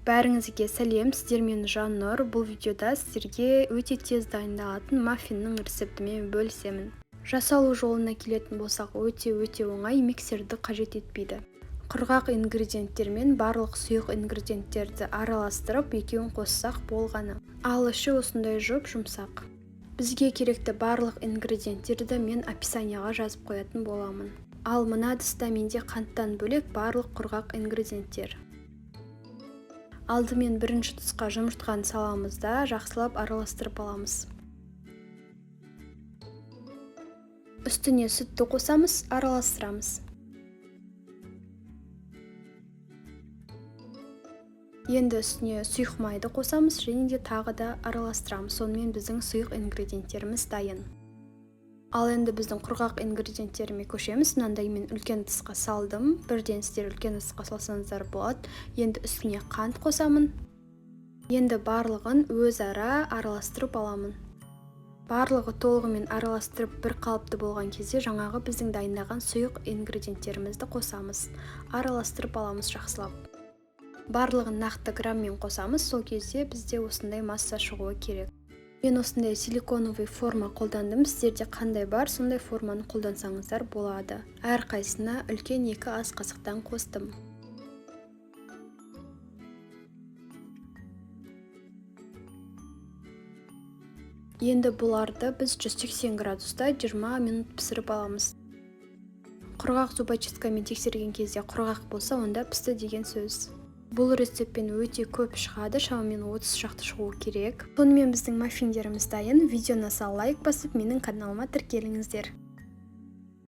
Бәріңізге сәлем, сіздермен Жаннұр. Бұл видеода сіздерге өте тез дайындалатын маффиннің рецептімен бөлісемін. Жасалу жолына келетін болсақ, өте-өте оңай, миксерді қажет етпейді. Құрғақ ингредиенттермен барлық сұйық ингредиенттерді араластырып, екеуін қоссақ болғаны. Ал іші осындай жұп-жұмсақ. Бізге керекті барлық ингредиенттерді мен описанияға жазып қоятын боламын. Ал мына ыдыста менде қанттан бөлек барлық құрғақ ингредиенттер. Алдымен бірінші тұсқа жұмыртқаны саламыз да, жақсылап араластырып аламыз. Үстіне сүтті қосамыз, араластырамыз. Енді үстіне сұйық майды қосамыз және де тағы да араластырамыз. Сонымен біздің сұйық ингредиенттеріміз дайын. Ал енді біздің құрғақ ингредиенттеріме көшеміз. Мынандай мен үлкен ыдысқа салдым. Бірден сіздер үлкен ыдысқа салсаңыздар болады. Енді үстіне қант қосамын. Енді барлығын өзара араластырып аламын. Барлығы толығымен араластырып бір қалыпты болған кезде жаңағы біздің дайындаған сұйық ингредиенттерімізді қосамыз. Араластырып аламыз жақсылап. Барлығын нақты грамммен қосамыз, сол кезде бізде осындай масса шығуы керек. Мен осындай силиконовый форма қолдандым. Сіздерде қандай бар, сондай форманы қолдансаңыздар болады. Әрқайсысына үлкен 2 ас қасықтан қостым. Енді бұларды біз 180 градуста 20 минут пісіріп аламыз. Құрғақ зубочисткамен тексерген кезде құрғақ болса, онда пісті деген сөз. Бұл рецептпен өте көп шығады, шамамен 30 шақты шығуы керек. Сонымен біздің маффиндеріміз дайын. Видеоны лайк басып, менің каналыма тіркеліңіздер.